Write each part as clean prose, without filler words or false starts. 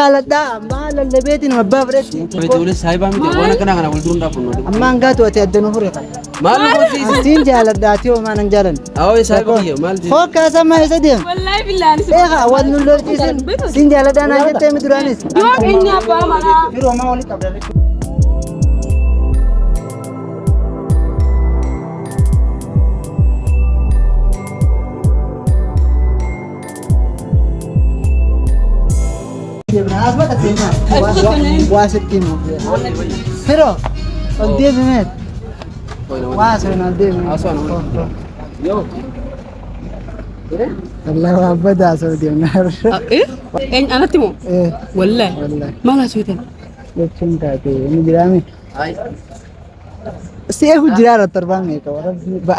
Jaaladhaa ammaa lallabeetiin abbaa fudhatti. Ijoollee saayibaa miti waan akkanaa kana wal duruun dhaabbannu. Amma hangaatu ati adda nu fure kana. Maal nu goosiisi? Siin jaaladhaa ati homaa nan jaalanne. Awwa saayiba kiyya maal jedhu? Fokkaasa amma eessa deema? Wallaahi billaan si. Eegaa wal nu lolchiisin. Siin jaaladhaa naan jettee mi duraanis? Yoo inni abbaa manaa. Firoo maa walitti qabda? Waa sitti himu. Firoo ol deebi meet. Waa seen ol deebi. Yoo. Allah waa badaa soo deemna. Eenyu anatti moo? Wallaahi. Wallaahi. Maal haasoftan? Jechuun taate inni jiraame. Ayi. Si eegu jiraara torbaan meeqa warra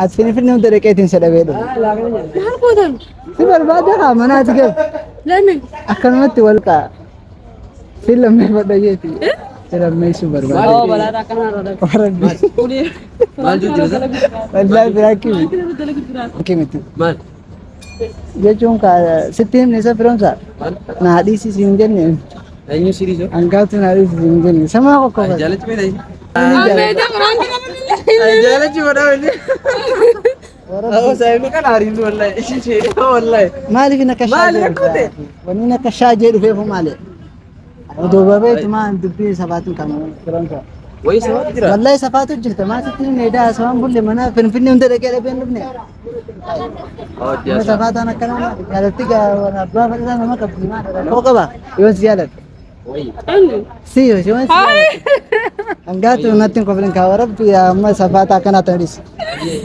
ati finfinnee hunda dhaqeetiin si dhabee dhufe. Maal gootan? Si barbaada haa manaati gal. Lamin. Akkanumatti wal qa'a. Si lammeeffadha jeeti. Si lammeessuu barbaada. Oo balaadha akkanaa irra dalagu. Warabbi. Maal jiru jira? Wallaahi biraa kimi. Kimiti. Maal? Jechuun kaa sitti himne isa firoomsa. Maal? Naa dhiisi siin jenne. Eenyu sirii soo? Hangaatu naa dhiisi siin jenne. Samaa qoqqofa. Jaalachi beektaa? Ammeeta biraan kana Jaalachi godhaa wajjin. Awwa saayibni kana hariisu wallaahi. Ishee wallaahi. Maaliif inni akka Maali shaajee rakkoo ta'e? Wanni inni akka shaajee dhufeefu maali? Odoo babeetu maan dubbii sabaatiin kan firoomsa. Wayii sabaatu jira. Wallahi safaatu jirta maa sitti himne edaa asawaan bulle mana finfinnee hunda dhaqee dhabee hin dhufne. Mana safaataan akkana jaalatti abbaa fedhataa nama qabdi maal rakkoo qaba yoo si jaalatu. Eenyu? Si yoo si jaalatu. Hangaatu natti hin koflin kaa warabbi amma safaataa akkanaa ta'e dhis.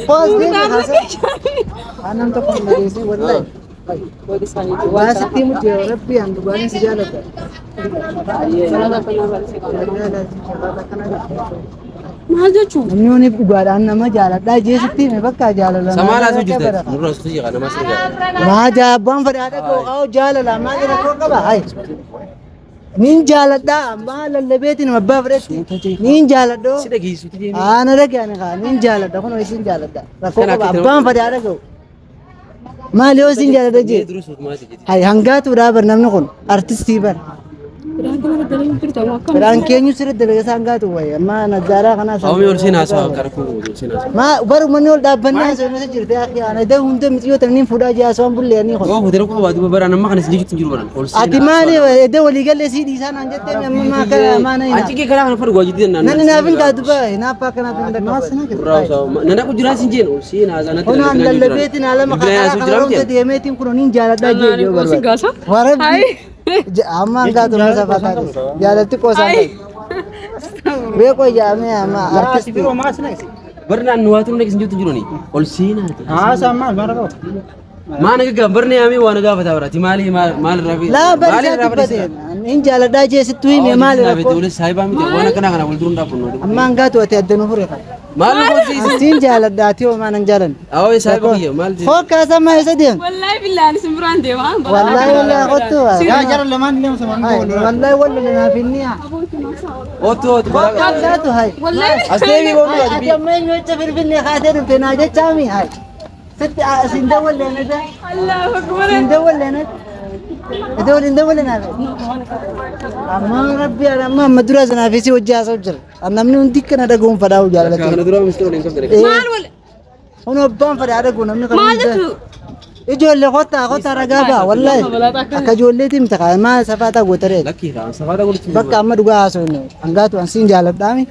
Poos deemi haasa. Waan nam tokko hin dhageessin wallahi. Waa sitti himu jira rabbi an dhugaatiin si jaalata. Maal jechuun? Namni waniif dhugaadhaan nama jaaladhaa jee sitti hime bakka jaalala. Samaa laatu jirta. Nurra sutu jira nama sirgaa. Maa jaabbaan fadhaadha koo qabu jaalala maal rakkoo qaba hayi. Niin jaaladhaa ammaa lallabeetiin abbaa fudhatti. Niin jaaladhoo. Si dhageessuuti deemi. Aana dhagaani kaa niin jaaladha kunoo isin jaaladha. Rakkoo Kana qaba akka abbaan fadhaadha koo. Maal yoo isin jaaladha jee. Dura suutumaa si jedhi. Hayi hangaatuudhaa bar namni kun artistii bar. Biraan kana dalagu jirta moo akkam? Biraan keenyu sirri dalaga isaan gaatu wayi amma nazaaraa kanaa Awwa mee ol seenaa haasawaa akka rakkoo ol seenaa haasawaa. Ma bar uummanni ol dhaabbannaa haasawaa jirte akhi ana da hunda mixiyoo niin fuudhaa jee haasawaan bullee ani kun. Yoo fuutee rakkoo qabaatu baraan amma kana si jechuutti hin jiru baraan. Ol seenaa. Ati maali edda walii galee sii dhiisaa naan jettee amma maa kana maa na Achi hina. kee karaa kana fadhu waajjirti naan. Nani naaf hin taatu baa hinaaffaa akkanaaf hin dhaqqabu. Nana kujiraan sin jeen ol seenaa haasawaa natti Kunaan lallabeetiin alama karaa kana hunda deemeetiin kun niin jaaladhaa jee yoo Qosin barbaade. gaasa? Warabbi amma hangaatu nama safataa jaalatti qoosaan ta'e. Beekoo jaamee amma artistii. Barnaan nu waatu naqis hin jirtu jiruni. Ol seenaa. Maa naga gaaf barnee yaamee waa na gaafata baraati maali maal irraa fi Laa barisaa dubbate hin jaaladhaa jee sittuu hime maali rakkoo. Ijoollee saayibaa miti waan akkanaa kana wal duruun dhaabbannu. Amma hangaatu ati adda nu fure kana. Maal nu goosiisi? Siin jaaladhaa ati homaa nan jaalanne. Awwa saayiba kiyya maal jedhu? Fokkaasa amma eessa deema? Wallaahi billaan isin biraan deema. Wallaahi wallaahi kottu. Yaa jara lamaan illee sama Wallaahi wallaahi naaf inni haa. Otu otu. Fokkaatu hayi. Wallaahi As deebii boonu Ati amma eenyu jecha finfinnee kaatee dhufte naa jechaami hayi. Sitti siin dawwallee nata. Allahu akbar. Siin dawwallee nata. Ati waliin dawwalle naaf. Amma rabbi amma amma dura sanaaf si hojii haasa'u jira. Namni hundi kana dhaga'uun fadhaa'u jaallatee. Kana dura misti waliin qabdan. Maal wal Kun abbaan fadhaa dhaga'u namni kan maal hunda. jechuu? Ijoollee kottaa kottaa ragaa ba'a wallaahi. Akka ijoolleetiin miti kaa maa safaataa gootaree. Lakkii kaa safaata godhutti. Bakka amma dhugaa haasa'u hangaatu an siin jaaladhaami.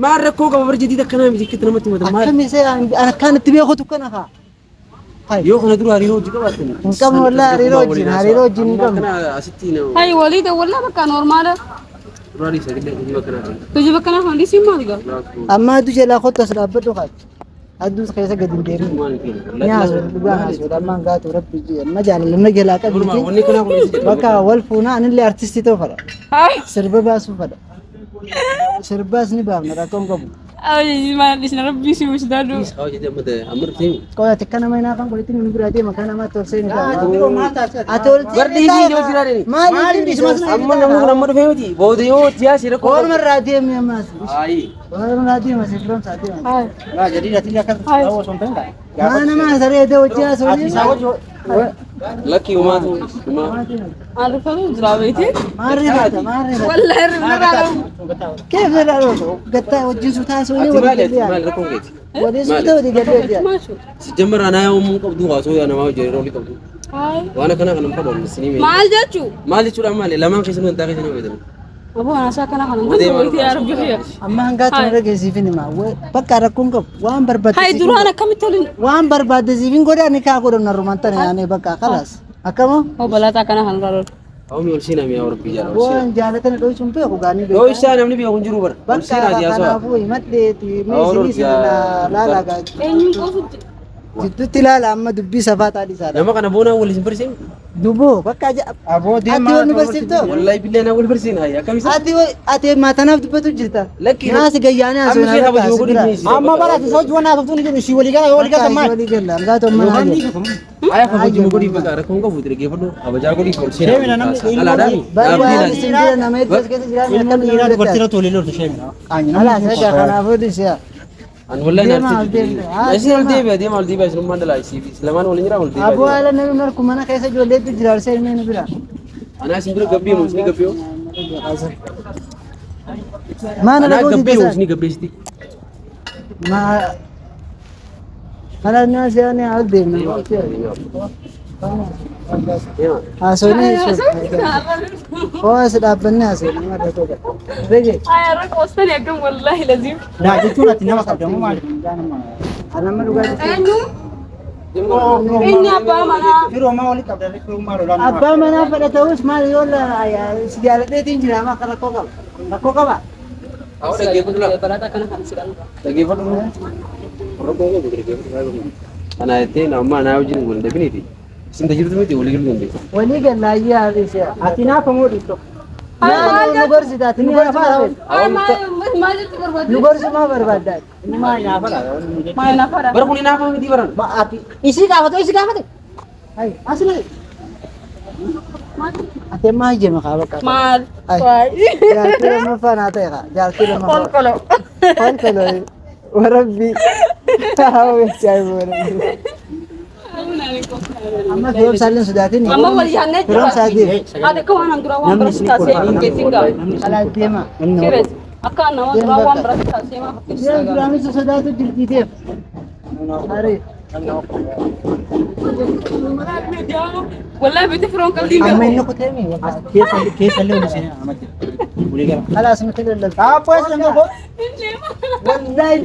Maal rakkoo qaba bara jadiid akkanaa miti akkatti namatti himata maal? Akkami see akkaan itti beekutu kana kaa. Yoo kana dura hariiroo hojii qabaattan. Hin qabnu wallaahi hariiroo wajjin hariiroo wajjin hin qabnu. Akkana asitti nama Hayi walii dawwallaa bakka normaala. duraan isa gidda hojii bakkanaa ta'e. Hojii bakka naa hundi siin maal gaa? Amma aduu jalaa kottu as dhaabbadhu kaa. Aduus keessa gadi hin deebiin. Ni haasoo dhugaa haasoo amma hangaatu rabbi jee amma jaalallamna jalaa qabdi. Wanni kanaa kun isa jedhama. Bakka wal fuunaa anillee artistii ta'uu fadha. Hayi. Sirba baasuu fadha. Sirbaas ni baafna rakkoon qabu. Ay maal isin rabbii si musdaadhu. Haa jedhee amma amma dhufee. Qoya ati akka nama hinaafan godhetti nu biraa deema kan namaatti ol seeni Ati ol Barri isii yoo jiraate. Maaliif dhiismas Amma namni kun amma dhufee miti. Booda yoo siyaasi rakkoo. Oolma irraa deemi ammas. Ayi. Oolma irraa deema si firoomsa deema. Hayi. Jadi nanti akan tahu sampai enggak? Maa nama saree dee hojii haasoo. Ati isaa wajji Lakki homaatu homaa. Arifatu jira beete. Maal rifaata? Maal rifaata? Wallahi irraa Keef irraa dhoofta? Gattaa wajjin suutaa Ati soonii maali walii ati gallee maali rakkoon keeti? walii suutaa walii gallee. Maal jechuudha? Sijjamara anaa yoomuu qabdu haasoo yaa namaa hojii yeroo olii qabdu. Waan akkana kana hin fadhu isinii mee. Maal jechuu? Maal jechuudha maali lamaan keessanuu wantaa keessanuu fayyadamu. Aboo anaasaa akkana kana Odee maal beete yaa rabbi kiyya. Amma hangaatti na dhageessiifin hima. Bakka rakkoon qabu waan barbaadde. Hay duraan akkamitti waliin Waan barbaadde siifin godhaa ni kaa godhan narrumaan tana yaanee bakka khalaas. Akkama? Obbolaataa akkana kana irraa lola. Hawmi ol seenaa mi'a rabbi jaala ol seenaa. Waan jaalatana dho'isuun beeku gaanii Yoo isaa namni beeku hin jiru bara. Ol Bakka seenaa siyaasa. kanaafuu himadheeti mee isinii isin laalaa gaa. Eenyuun qoosutti? Jidduutti ilaala amma dubbii safaa taadhisaadha. Nama kana boonaa wal isin barsiisee? Duboo bakka Aboo ati deemaa wal nu barsiiftoo? Wallahi billahi naa wal barsiiseen hayya akkam isa? Ati ati maatanaaf dubbatu jirta. Lakki Naasi gayyaanii Amma haasofnaa ishee bakka kabajuu asi bira. godhi. Amma bara ati sochii waan haasoftuu ni jedhu ishii walii gala yoo walii galtan maal? Walii galla hangaa ta'u mana haajaa. Aya kabajuu godhi bakka rakkoon qabu dhaggeeffadhu kabajaa godhi ol seenaa. Sheemina namni ilmoo Alaadhaani. Baay'ee isin bira nama hedduu as keessa jiraan Ilmoon akkamiin dhiiraa nama dubartii danda'a? irratti walii loltu sheemina. Qaanyi Alaa namni sagaa kanaafuu dhiisiyaa. An wallahi Deemaa naaf ol deemte. Isin ol deebi'a deema ol deebi'a isin ummaan dhalaa isiif lamaan waliin jira ol Aboo deebi'a. haala namni marku mana keessa ijoolleetu jira arsee ilmee nu bira. Anaa isin bira gabbii moo isin gabbii moo? Maana Anaa dhagoo gabbii moo didda isin gabbeessitti? Ma Ala naa siyaane ol deemna. Deema. Haasofni hoo as dhaabbannee haasofni madda tokko. Rege. Ay har'a qoostanii akkam wallahi laziim. Daa jechuun ati nama qabda moo maali? Anamma dhugaatii. Eenyu? Inni abbaa manaa. Firoomaa walii qabda firoomaa lolaan. Abbaa manaa fedha ta'us maal yoo si jaaladheetiin jira amma akka rakkoo qaba. Rakkoo qaba. Awwa dhaggeeffadhu laa. Balaataa akkana kana si dhala. Dhaggeeffadhu. Rakkoon qabu dhaggeeffadhu. Anaa jettee amma anaa wajjin wal dhabiniiti. Isin tajaajilu miti walii galuu dandeessu. Walii gallaayyee haadhiisee. Ati naafa moo dhiifto? Maal nu gorsita ati nu gorsu maa feeta? Ay maal maal jechuu barbaadde? Nu gorsu maa barbaadda? Inni maa naafa laa? Maal naafadha? Bara kun hinaafa miti baran. Ati isii gaafate isii gaafate. Ay Asli ati amma hayyama kaa bakka. Maal? Ay. Jaartii lammaffaa naa ta'e kaa. Jaartii lammaffaa. Kolkolo. Kolkolo. Warabbi. Haa weessaa warabbi. Amma firoomsaallee hin sodaatin. Amma wal yaannee jira. Firoomsaatiif. Ati akka waan duraa waan biratti taasisee hin geessin gaa. Alaa deema. Sirrees. Akka nama duraa waan biratti taasisee maa fakkeessaa Deem gaa. duraanis sodaatu jirtiiteef. Haree. Wallahi beete firoon qalbii Amma beeku. inni kuteemi. keessa keessa illee walii seenaa nama jira. Walii gala. Khalaas nuti lallabna. Aappoo eessa nama Wallahi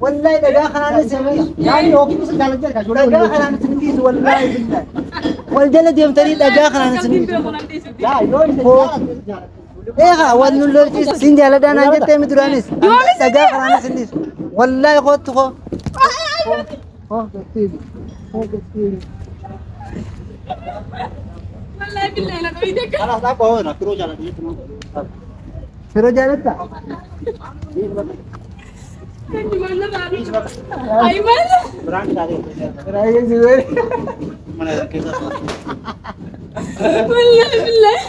wallahi dhagaa kanaanis hin Yaani yookiin isa jaalladha kan ijoollee dhagaa kanaanis hin dhiisu wallahi billahi. Wal jala deemtanii dhagaa kanaanis hin dhiisu. Yaa yoo isa jaalladha. Eegaa wal nu lolchiisa. Sin jaaladhaa naan jettee mi duraanis. Dhagaa kanaanis hin dhiisu. Wallahi kootu koo. Koo gattiibi. Koo gattiibi. Wallahi billahi na dhawii deegga. Kalaas dhaabbaa hoo na firoo jaalladha jechuudha. Firoo jaalatta? Ay maal? Biraan taatee. Raayyaa si godhe. Mana keessa. Wallahi billahi.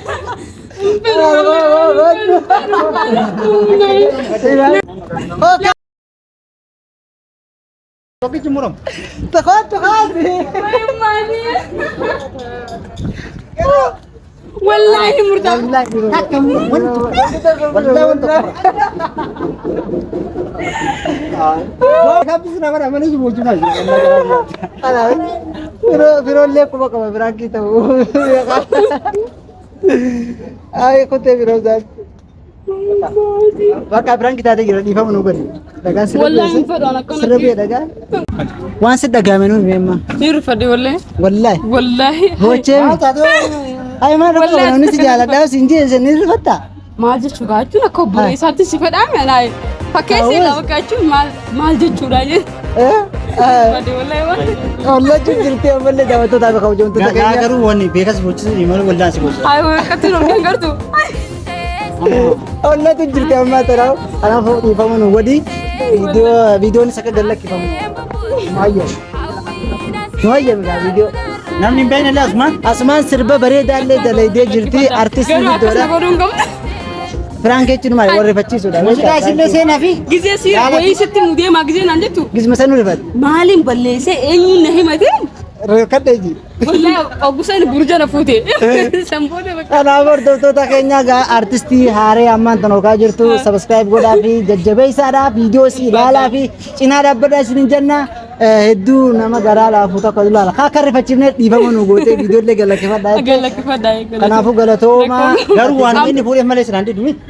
Okay. Tokkichi muramu. Kootu kootu. Wallahi murtaa. Wallahi Takka wanti wallahi wanti Kabbisi nama nama ni jibu jira. Firoollee quba qaba biraankii ta'u. Ay kutee firoo isaati. Bakka biraankii taatee jira dhiifama nu godhi. Dhagaan sirra Wallahi hin fedhu an akkanatti. Sirra bee dhagaa. Waan si dhagaame nu himi amma. Ni rifadhe wallahi. Wallahi. Wallahi. Bochee mi. Ay maal rakkoo Wallahi qaba namni si jaaladhaa si hin jee ni rifatta. Maal jechuudha jechuun akka obboleessaatti si fedhaame anaa fakkeessee qaba bakka jechuun maal maal jechuudha jedhe. Rifadhe wallahi waan. Ollachuu jirtee ammallee daawwattootaa fi kabajamtoota Gaa keenya. garuu wanni beekas bochisu malee wallaan si bochisa. Ay wakkatti ol kan gartu. Ollatu jirti ammaa tanaaf. Kanaafuu dhiifama nu godhi. Viidiyoonis akka gad lakkifamu. Hayyame. Nu hayyame gaa viidiyoo. Namni hin beekne illee asumaan. Asumaan sirba bareedaa illee dalaydee jirti. Artistii Garuu akkas guddoodha. na godhuu hin qabne. Prank jechuun maali? Warri rifachiisuudha. Muuziqaa isillee seenaa fi Gizee si wayii sitti mudee maa gizee naan jettu. Gizma sanuu rifate. Maaliin balleessee eenyuun na himate? Kadha iji. Wallahi oggusan burja na fuute. San booda bakka. Kanaaf hordoftoota keenya egaa artistii haaree ammaan tan hookaa jirtu subscribe godhaa fi jajjabeessaadhaa, viidiyoo isii ilaalaa fi cinaa dhaabbadhaa isinin jenna. Hedduu nama garaa laafu tokko ilaala. Akka rifachiifnee dhiifama nu gootee viidiyoo illee galateeffadhaa. Galateeffadhaa. Kanaafuu galatoomaa. Garuu waan inni fuudheef malee sinaan diddu miti.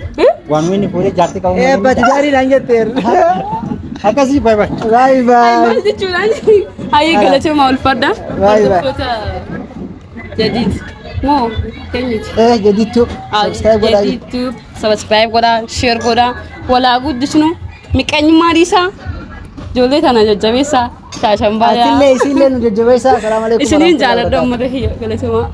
Waan inni fuudhee jaartii qabu. Eebbati gaariidhaan jetteer. Akkasii, bye bye. Bye bye. Maal jechuudhaan? Hayyee, galatoomaa, ulfaadha. Bye bye. Hordoftoota Jadiid moo keenyiti? Jadiittu subscribe godhaa. Jadiid subscribe godhaa, share godhaa, walaa guddisnu, miqanyummaa dhiisaa, ijoollee tana jajjabeessaa, shaashan baay'aa. Atillee isiillee nu jajjabeessaa. Assalaamu alaikum. Isiniin jaaladha, uummata kiyya, galatoomaa.